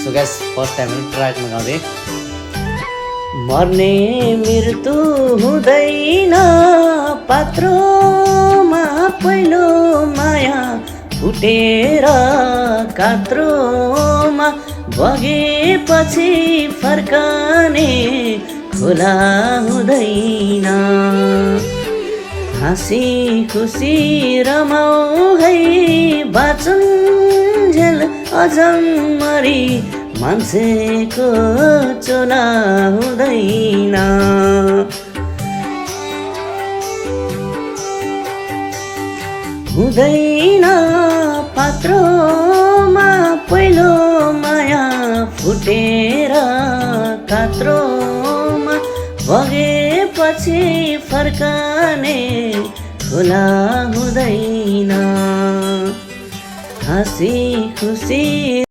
so guys first time ट्राइटमा गाउँदै मर्ने मृत्यु हुँदैन पात्रोमा पहिलो माया फुटेर कात्रोमा बगेपछि फर्कने खोला हुँदैन हाँसी खुसी रमाऊ है बाँचुन्जेल अझम्मरी मान्छेको चुना हुँदैन हुँदैन पात्रोमा पहिलो माया फुटेर कात्रोमा बगेपछि फर्कने खोला हुँदैन हाँसी खुसी